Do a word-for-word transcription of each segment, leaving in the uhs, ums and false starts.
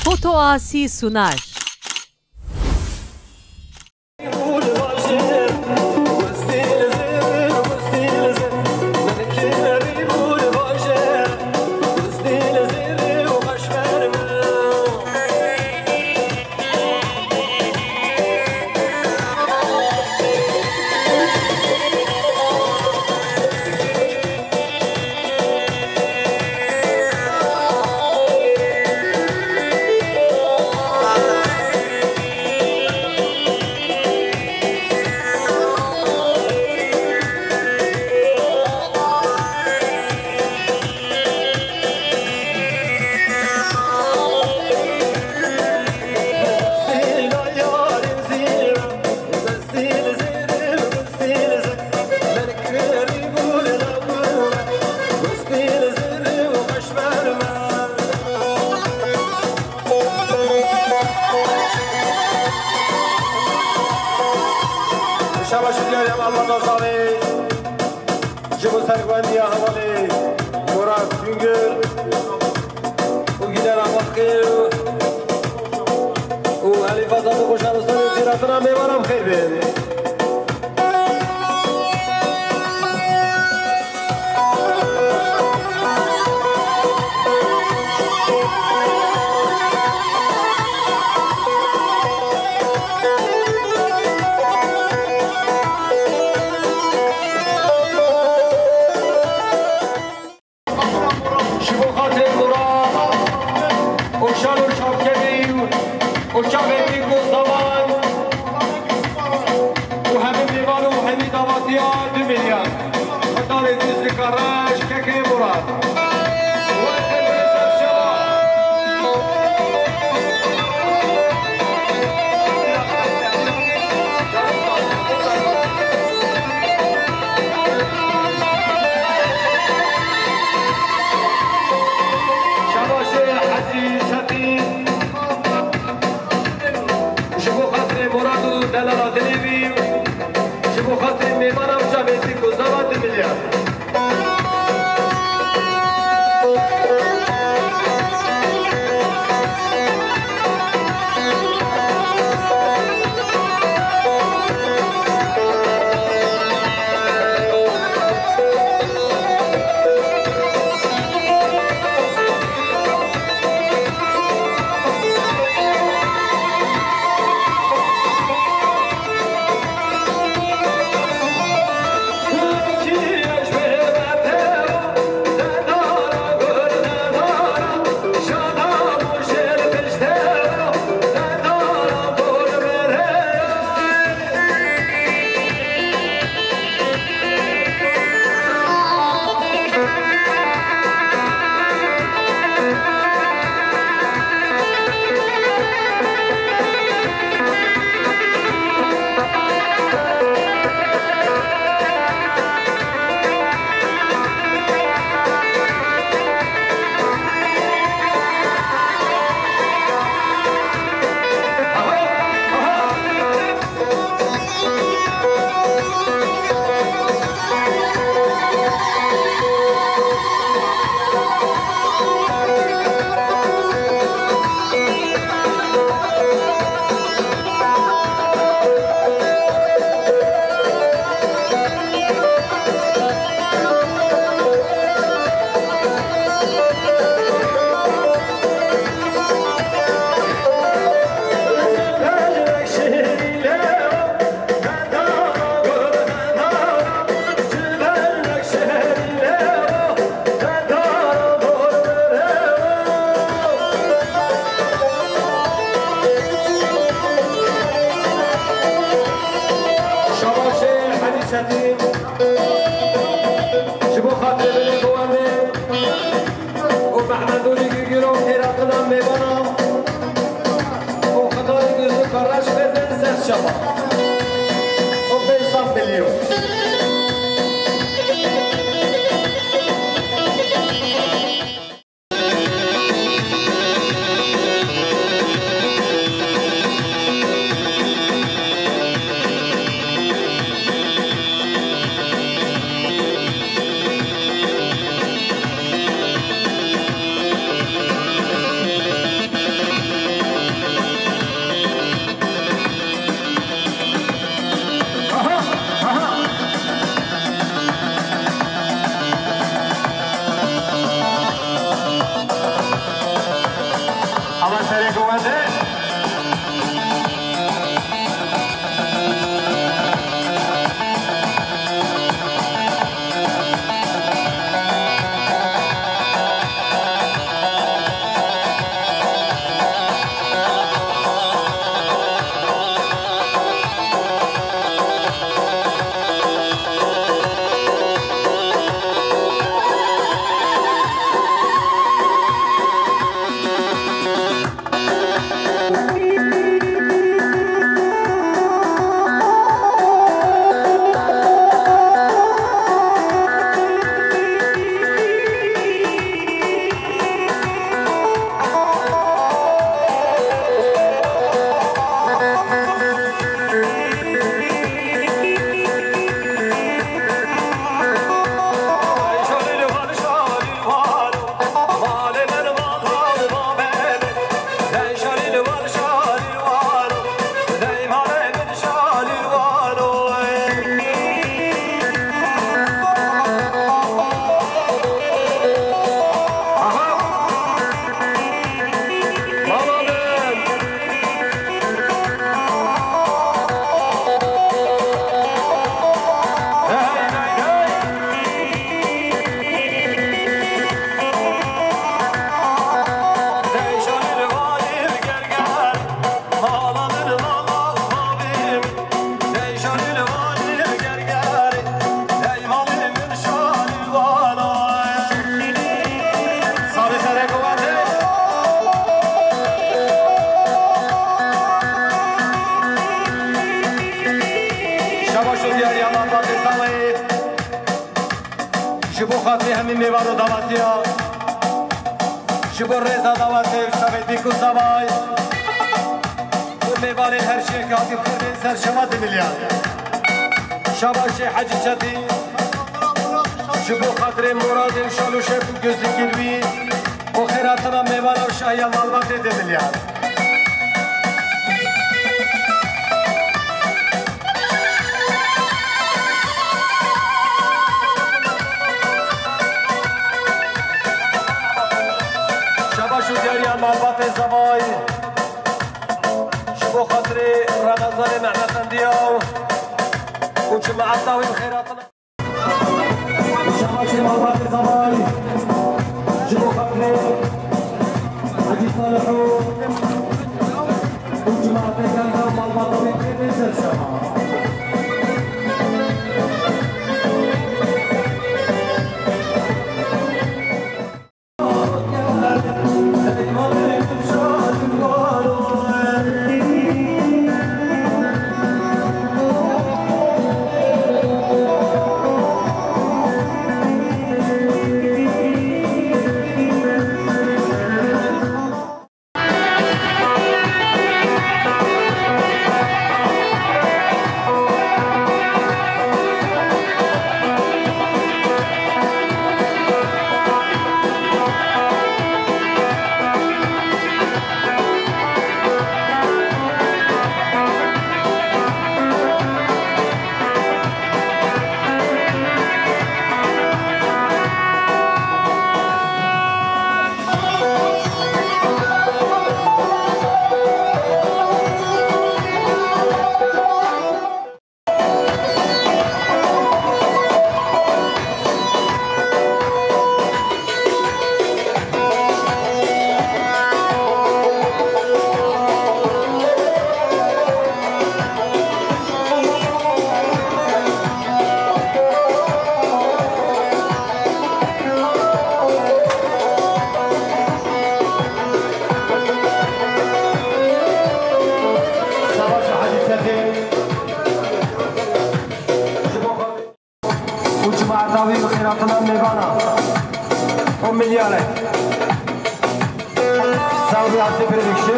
Foto Asi sunar. Şabaş diyar ya Allah nazarı. Ji bo serwendiya hevalê Murat Güngör û Gîlan Abaxê û Elîf Azad û Xweşa Ruslan û xêratina mêvanan xêr bin. Ji bo xatirê Murat û şan û şavkevî û çavê pîk û zaman û hemî mêvan û hemî davetiya du milyon. Xwedanê dûst dike reş kekê Murat. Şabaşê Hecî Çetîn. Ji bo xatirê Murad û delala dilê wî, ji bo xatirê mêvana û çavê pîk û zava du milyar. Şabaşê Hecî Çetîn. Ji bo xatirê binê Bowendê û Mehmedûrî Gigiro û xêratina mêvana û Xwedayê dûst û reş bidin ser çava. û pênc sed milyon. Ala serê ku wende. Şabaş û diyariya malbatê Zavayê. Ji bo xatirê hemî mêvan û dawatiya, ji bo rêza dawatê û şevê Bîk û Zavay û mêvanên her şiyê ke hatî xirvên ser şeva du milyar. Şabaşê Hecî Çetîn, ji bo xatirê muradên şal û şev û gözlîkên wî û xêratina mêvana û şahiya malbatê du milyar. Şabaş û diyariya malbatê Zavay, ji bo xatirê Remezanê Mehmefendiya û cemaeta wî bi xêratina. Şabaşê malbatê Zavay, ji bo xatirê Hecî Salih û cemaetê gel de malbata wî tê tê ser şeva. Savaş hadisesi. Û cemaeta wî bi xêratina mêvana. On milyarek. Sağ ol, Yasin Pir Ekşi.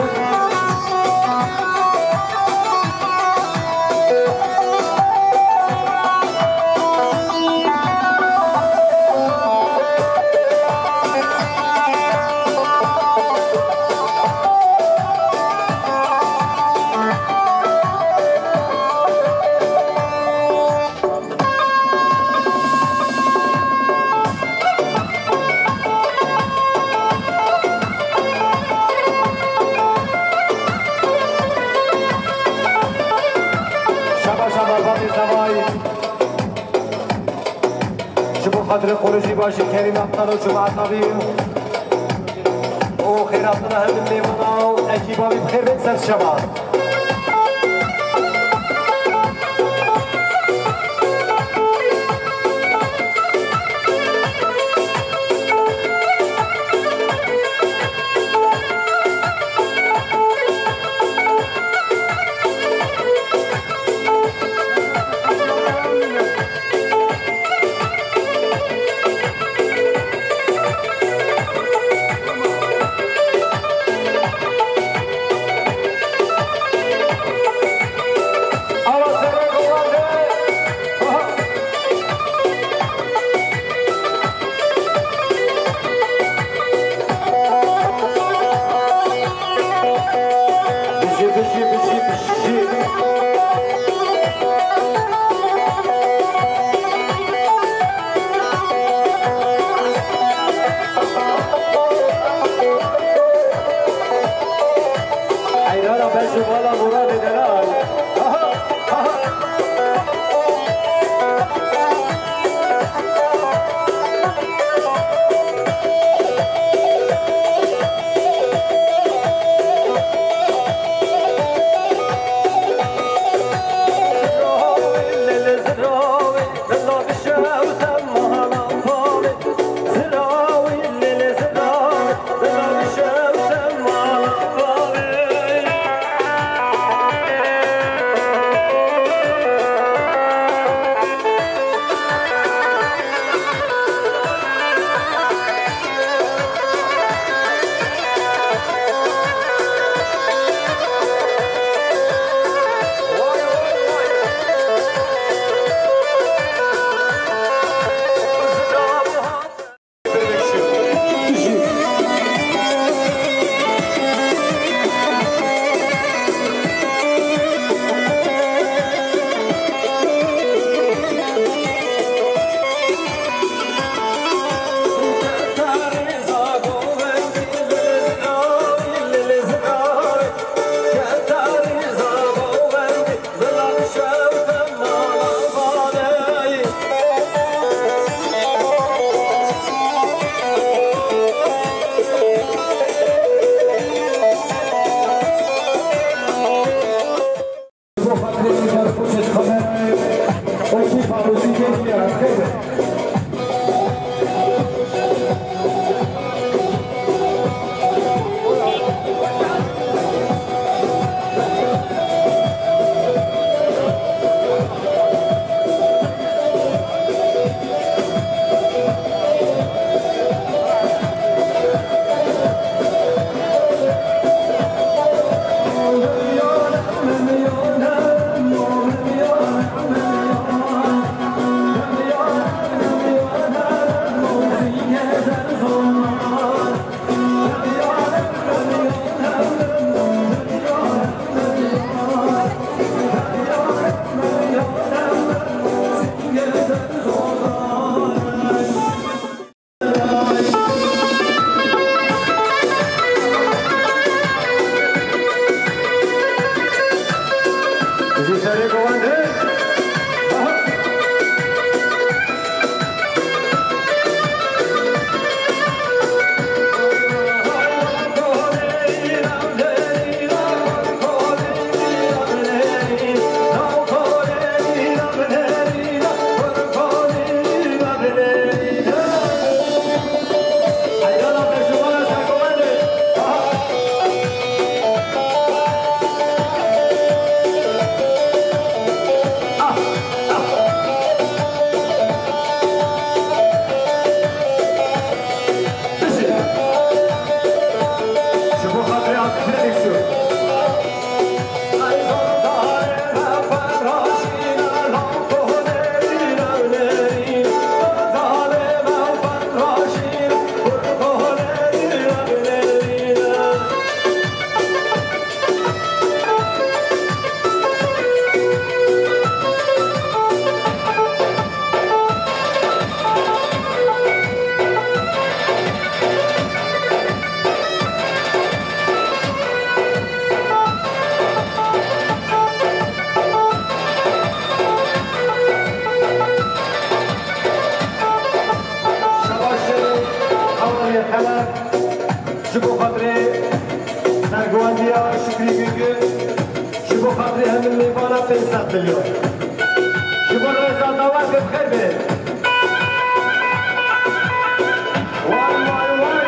Xatirê Qurêşî Başî Kerîm Eftan û cemaeta wî û xêrhatina hemî mêvana û ekîba wî bi xêr bên ser şeva. Bijî, bijî, bijî, bijî. Heyrana beş û bala Muradê Delal. Aha, aha. Serguvendiya Şükrî Güngün, ji bo xatirê hemî mêvana pênc sed milyon. Ji bo rêza dawetê bi xêr bên. Way, way, way.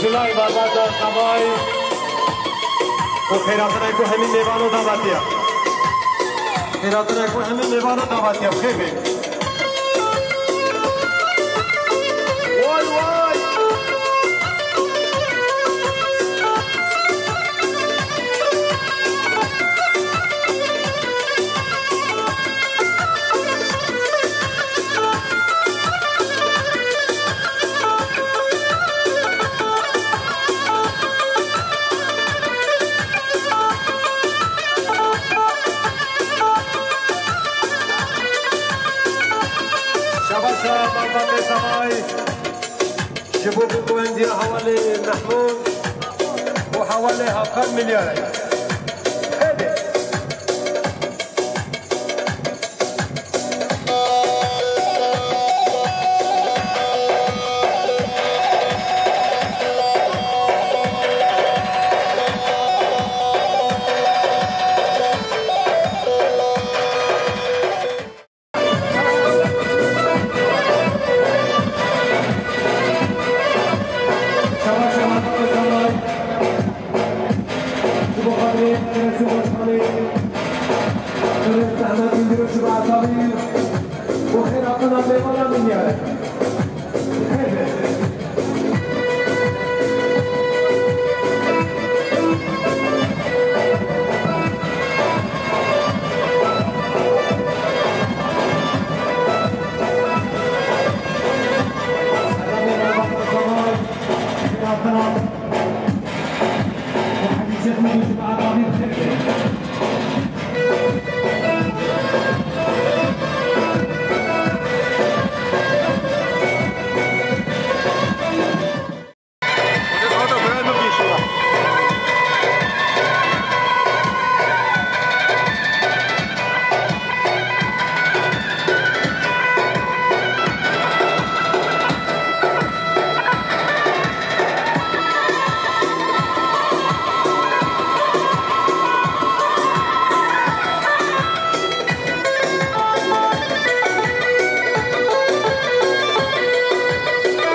Ji lay malbata Semayî û xêratina ku hemî mêvano davetiya. Xêratina ku hemî mêvano davetiya. Xêr be. Way, way. Şabaşa malbatê Semayî. Ji bo ku wendiya hevalê Mehmûd û hevalê Hakan milyar e. Hêdî. Şabaş Şabaş Şabaş. Ji bo xatirê Enesê Başkanê, Enes Ehmed Güngör'ü ji bo Etabî û xêr hatina mêvana min diyar e. Xêr be.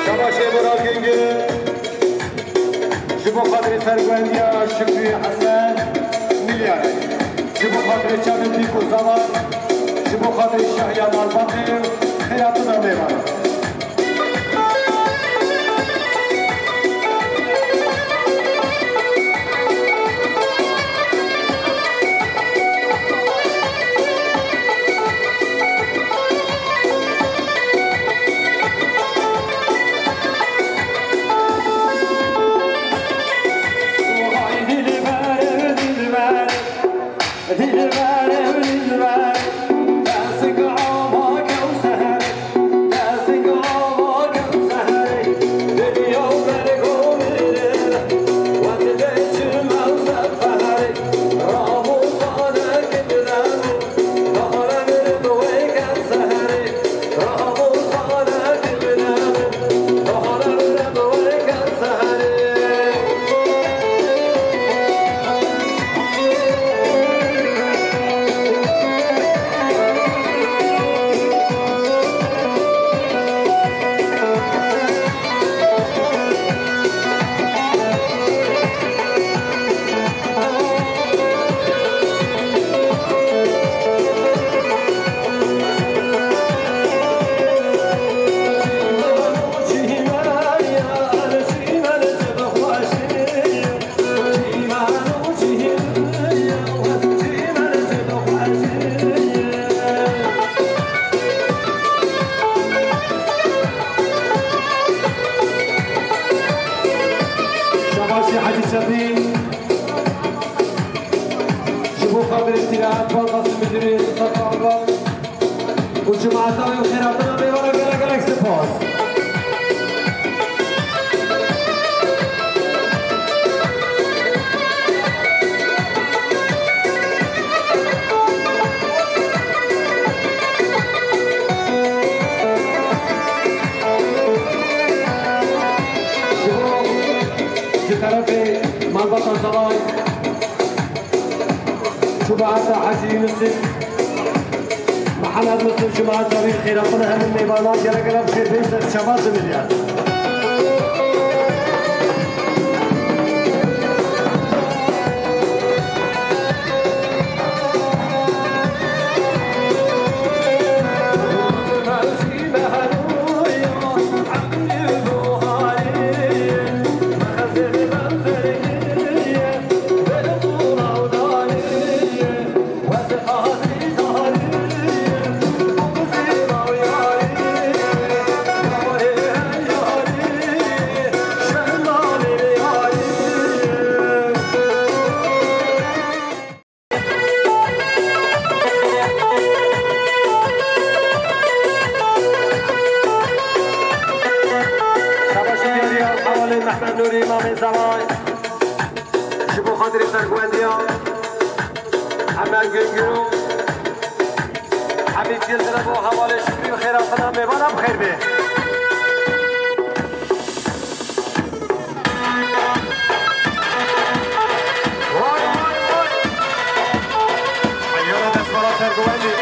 Şabaşê Murat Güngör. Ji bo xatirê serguvendiya Şükrü Hesen milyar e. Ji bo xatirê çavên dîk û zavan, ji bo xatirê şahiya malbatê, xêratina mêvan. Şefî, ji bo xatirê Sîlahet Balbasî Müdüriyê Sefan Bal û cemaeta wê û xêratina mêvanan gelek gelek spas. Ji bo, ji terefê malbata Zalay, cemaeta Hecî Yunusî, Mihemed Muslim, cemaeta wî, xêratina hemû mêvanan gelek gelek xêr bê ser çava zimîniyat. Şabaşî diyariya hevalê Mehmed Nûrî Mamê Zalay. Ji bo xatirê serguvendiya Emer Gunguru, Hemîd Yildirim û hevalê Şukrî û xêratina mêvana bi xêr bê. Vay, vay, vay. Eyyora destvala serguvendiya.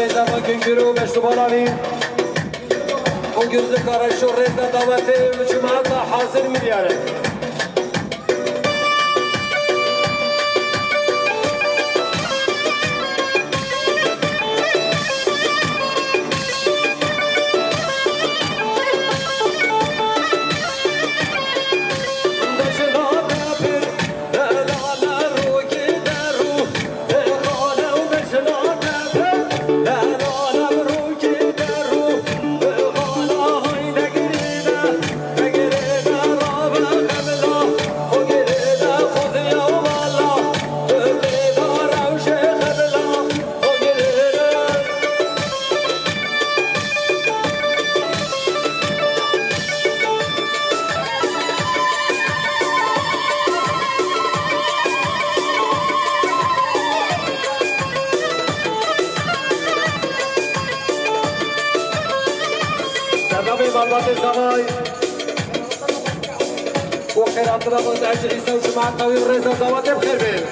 Rêza Gungiro beştubala wî û Guzlika Reşo rêza dawetê û cemaeta hazir milyare. Bernameyê malbatê Zavay û xêratina xwe ez ji Îsa û cemaeta wî rêza dawetê bi xêr bên.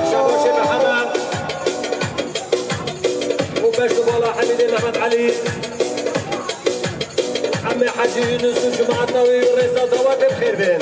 Şabaşê Mihemed û beş û bala Hemîdê Mehmet Elî, Emê Hecî Yunus û cemaeta wî rêza dawetê bi xêr bên.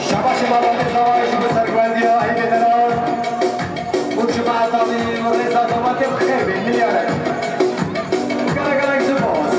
Şabaşê malbatê Zavayê ji bo serguhendiya heyvê te re û cemaeta wî û rêza dawetê bi xêr bên, milyare. Gelek gelek spas.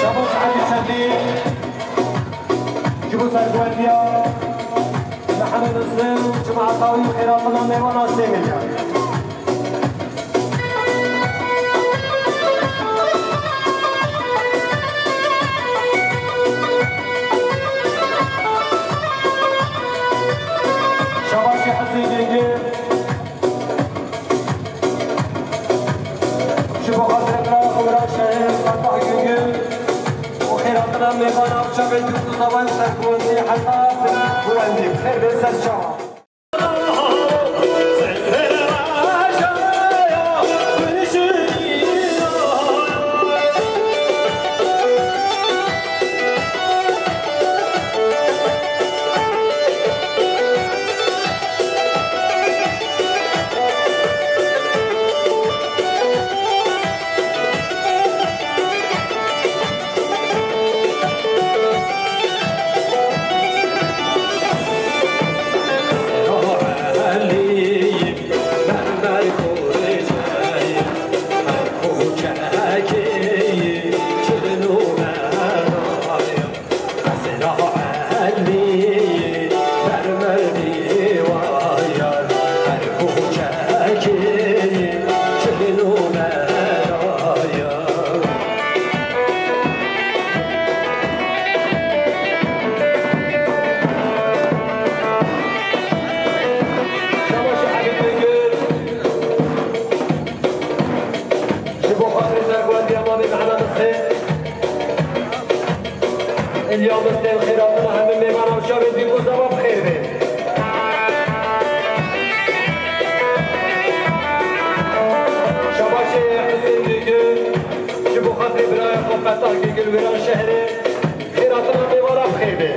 Şabaş Elî Sedî, ji bo serguhetiya Mihemed Husên û cemaeta wî û xêratina mêvana sê milyar. Şabaşê Hesên Gengê, ji bo xatirê birayê xwe Miran Şehîr, Fetah Gengê û xêratina mêvana û çavên dûr û zavayê serguhetiya heta bi burendî. Xêr be ser çavan. Ji bo xatirê serguhetiya Mamê Mehmet Husên, Ilya Mistên xêratina hemî mêvanan şavê dî û zava bi xêr bên. Şabaşê Husên Gilgil, ji bo xatirê birayê xwe Fetah Gilgil Wêran şehrê, xêratina mêvana bi xêr bên.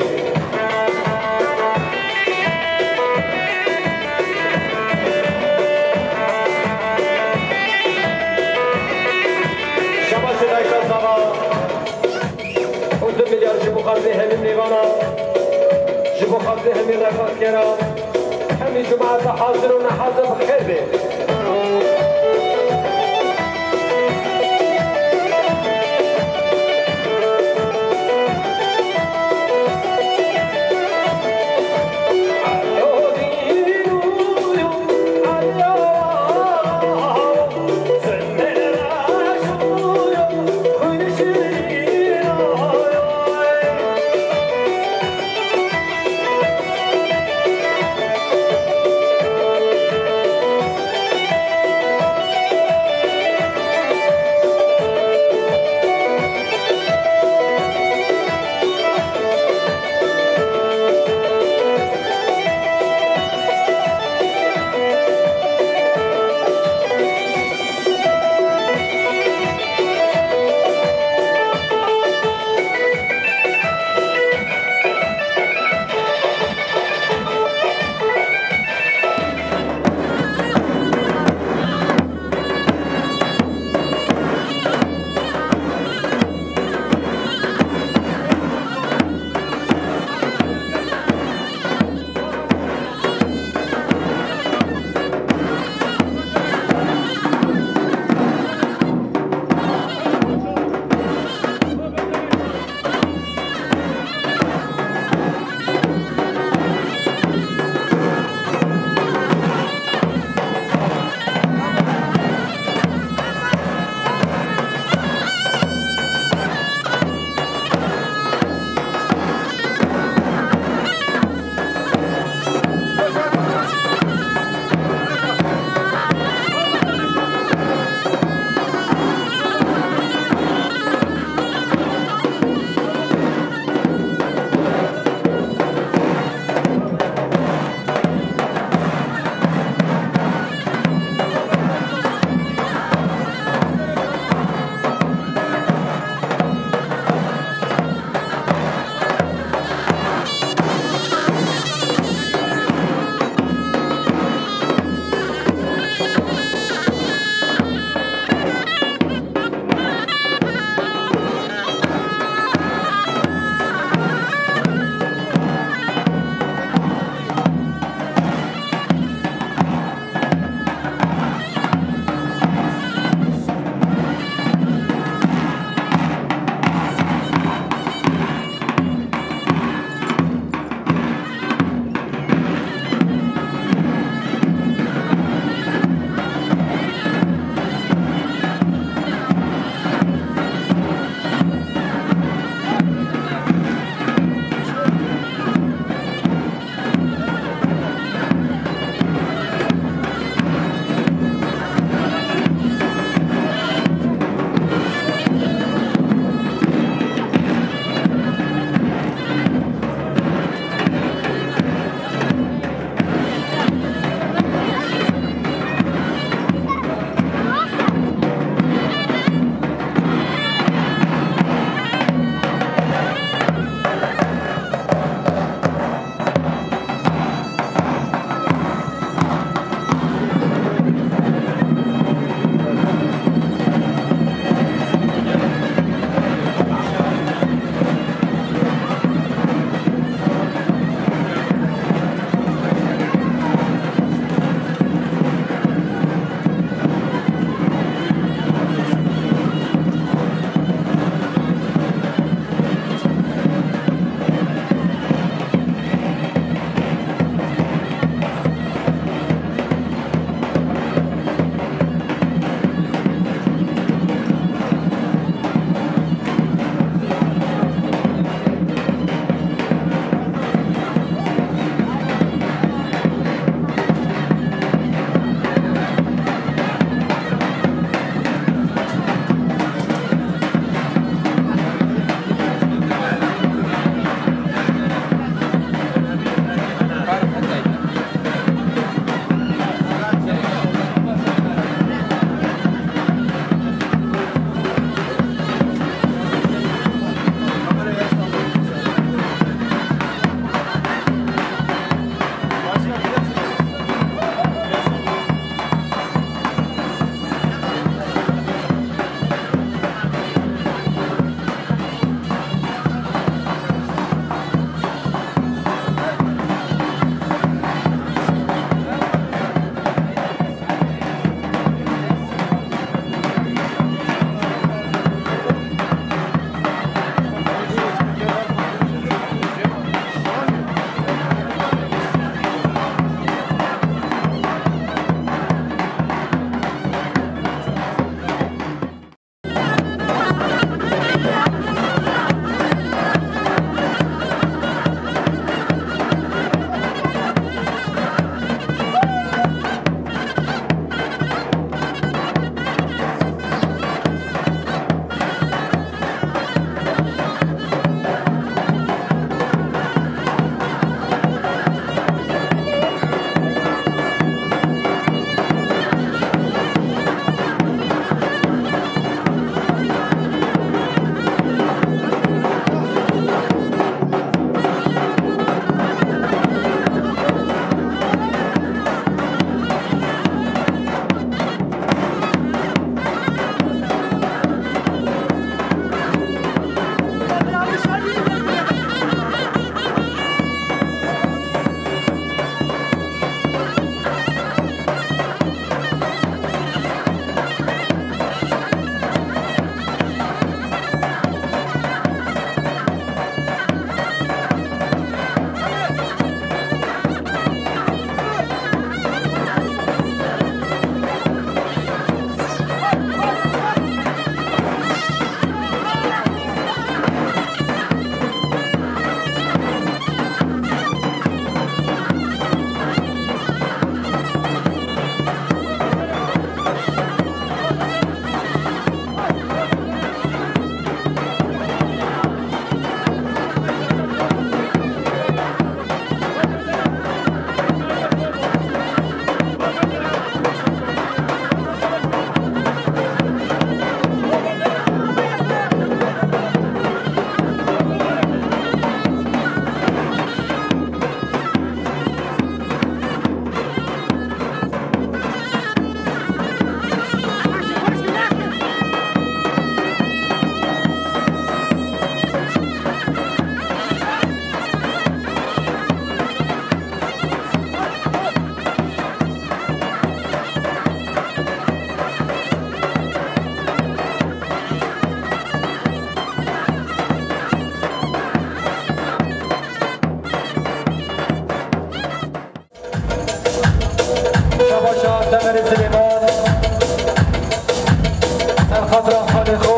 Şabaşê dayika zava û du milyar ji bo xatirê hemî mêvana, ji bo xatirê hemî rexnetkera, hemî cemaeta hazir û nehazir bi xêr bên. Xo,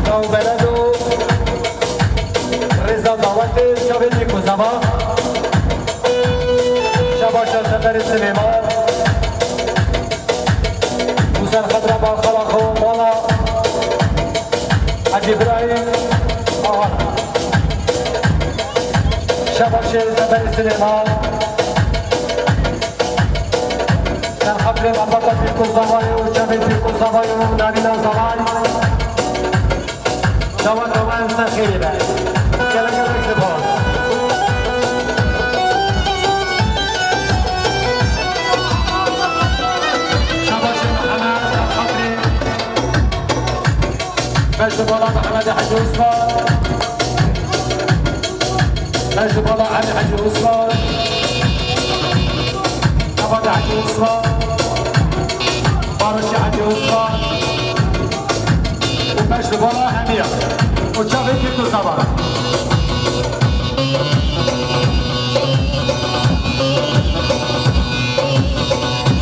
navbeled û rêza dawetê çavê Pîr Kozava. Şabaşa Seferê Silêman. Û ser xetra balxala xo mala Hecî Îbrahîm Ahan. Şabaşê Seferê Silêman. Ser xatirê malbata Pîr Kozavayê û çavê Pîr Kozavayê û Narîna Zavay. Daweta we ser xêrê be. Gelek gelek spas. Şabaşê Mihemed, ser xatirê. Beş li bala Mihemed Hecî Osman. Beş li bala Elî Hecî Osman. Ebat Hecî Osman. Barışî Hecî Osman. Û beş li bala Hemiya. Û çavê Pîr Kozava.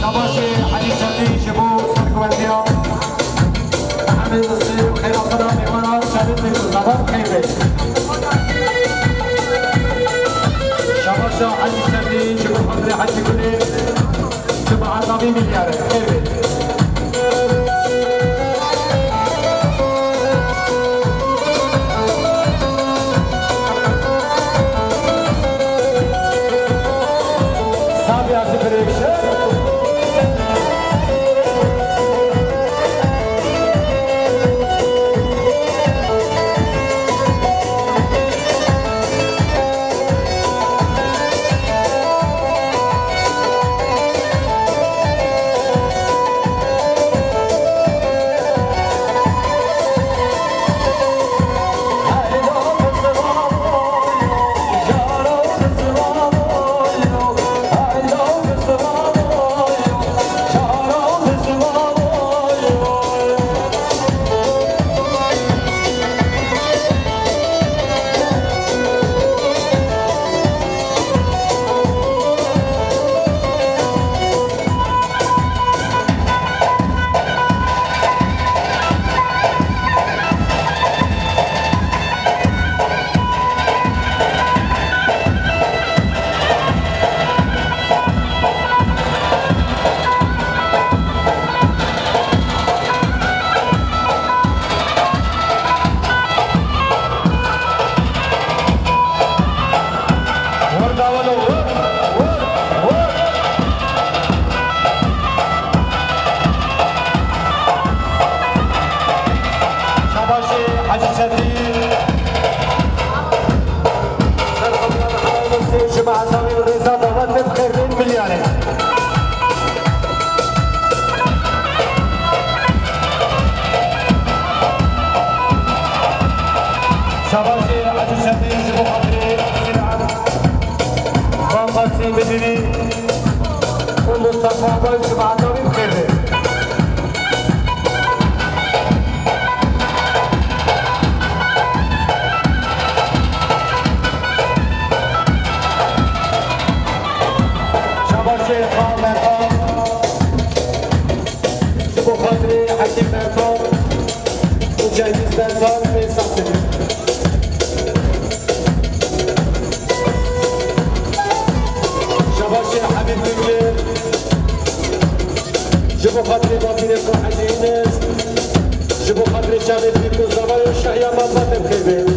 Şabaşê Elî Şefî ji bo serkuvetiya. Em ê destê û xêra xwe da mêvanan, şerîf bê ku zevan xêr bê. Şabaşa Hecî Şefî ji bo xatirê Hecî Gulê, ji bo Erdavî milyarê, xêr bê. Sabî Azî Birêkşe. Şabaşê Hecî Şefî. Ser xwe bi Hewa Mistê ji Mehetavê û rêza dawetê bi xêr bên milyarê. Şabaşê Hecî Şefî ji bo xatirê Sînan, Van Fasî Midirî û Mustafa Bey ji Mehetavê bi xêr bên. Şabaşê Xal Merdan, ji bo xatirê Hekîm Merdan û Cengiz Merdan bê saxtir. Şabaşê Hebîb Dungê, ji bo xatirê bapîrê xwe Hecî Yûnis, ji bo xatirê çavê Pîr Kozava û Şahiya Malbatê bi xêr bên.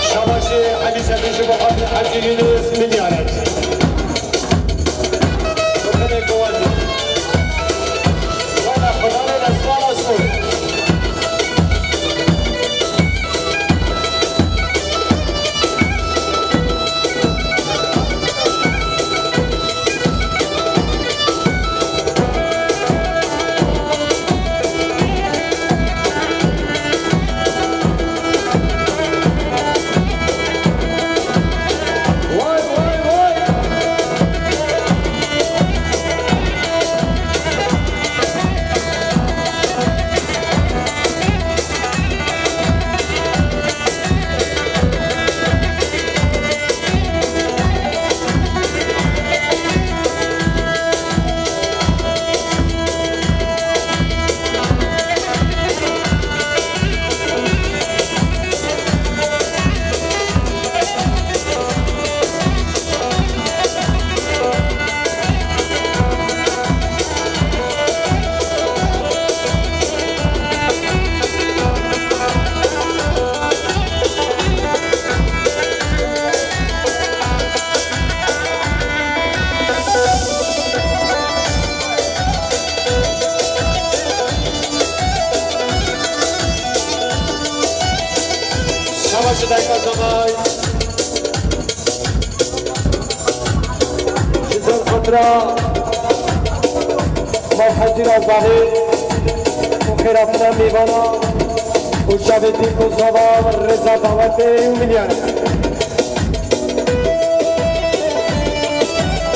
Şabaşê Elî Şefî ji bo xatirê Hecî Yûnis milyarek. Bi xêrê ku we dî. Wele Xudanê destmala sor. Deka Zavay. Ji ser xatira Mafhedî Razanî û xêratina mêvana û çavê dîk û zava rêza dawetê û milyar.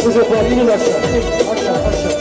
Kujo xwedî ne şer. Haşa, haşa.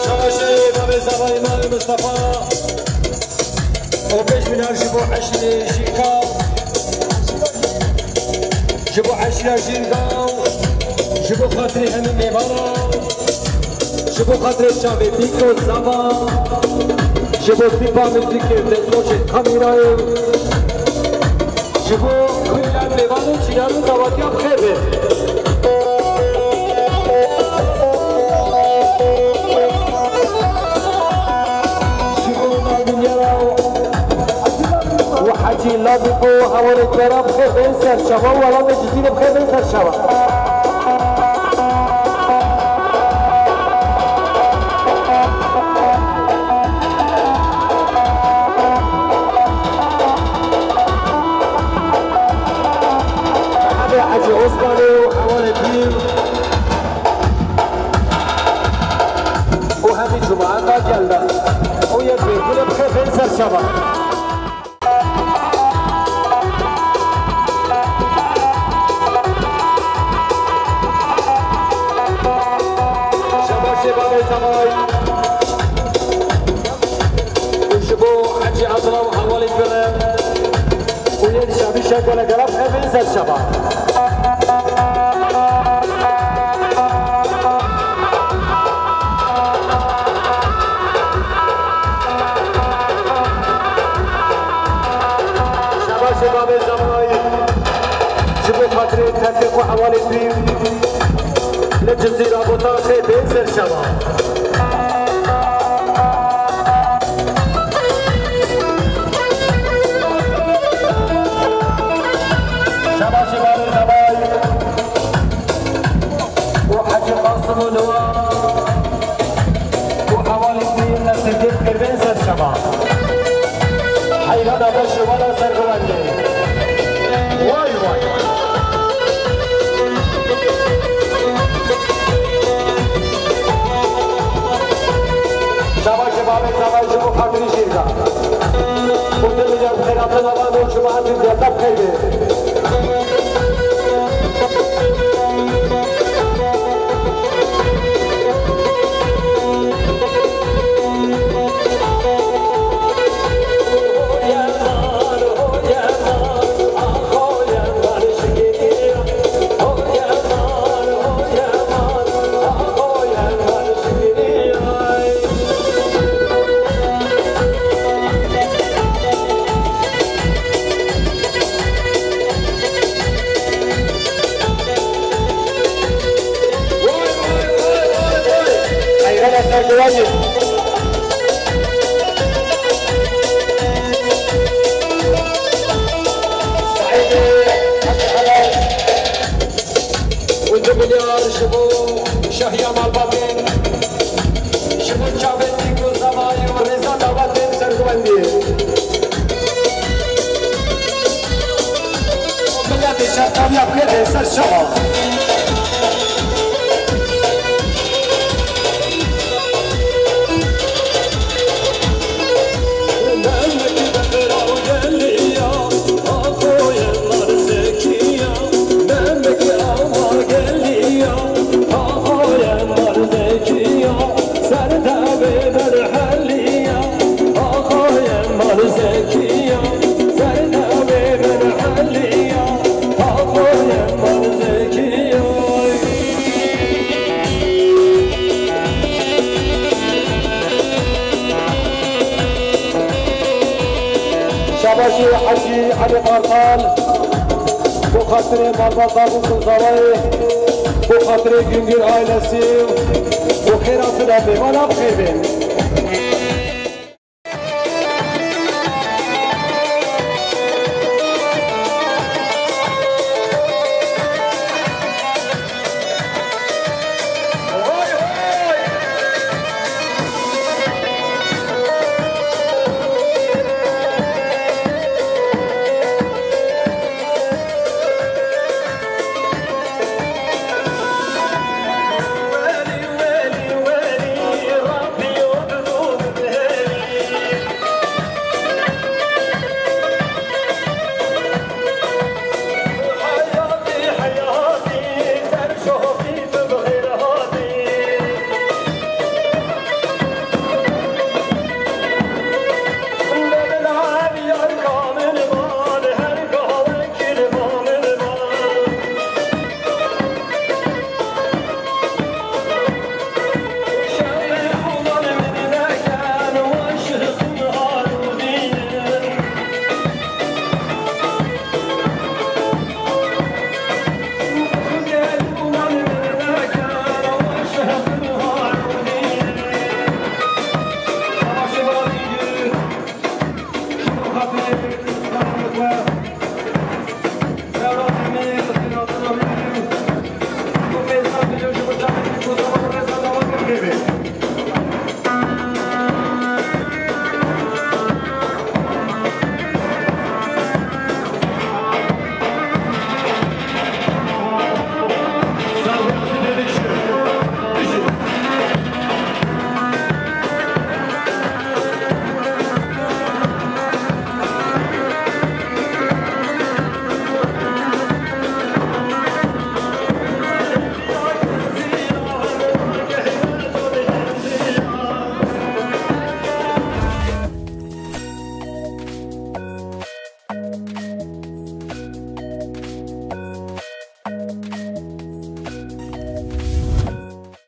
Savaşê bavê zavayê me Mustafa. û pêş milyar ji bo eşîrê Jîngaw, ji bo eşîra Jîngaw, ji bo xatirê hemî mêvanan, ji bo xatirê çavê dîk û zava, ji bo tîpa muzîkê, destxoşê kamîrayê, ji bo kulî mêvan û cîran û dawetiya bi xêr bên. Ji bo Navînyara û Hecî Ladî ku hevalê te re bi xêr bên ser çava û welatê Cizîrê bi xêr bên ser çava. Hemê Hecî Osmanê û hevalê Pîr û hemî cemaeta gelda û yek bêgûnê bi xêr bên ser çava. Şebaşê bavê Zemayî. Û ji bo Hecî Abdullah û hevalên wî re û yên şevî şekolekera bi xêr bên ser şeva. Şebaşê bavê Zemayî ji bo xatirê Tevfîq û hevalên wî li Cizîra Botan xêr bên ser şeva. Şebaşê bavê Zemayî û Hecî Qasim û Niwa û hevalên wî li Sirkê bi xêr bên ser şeva. Heyrana beş û vala ser biwendê. Way way. Miletê şerqaviya bikeve ser şeva. Şabaşê Hecî Elî Kartal, bo xatirê malbata Bûk û Zavayê, bo xatirê Güngör ailesî û xêra tune bê. Mala bi xêr bên.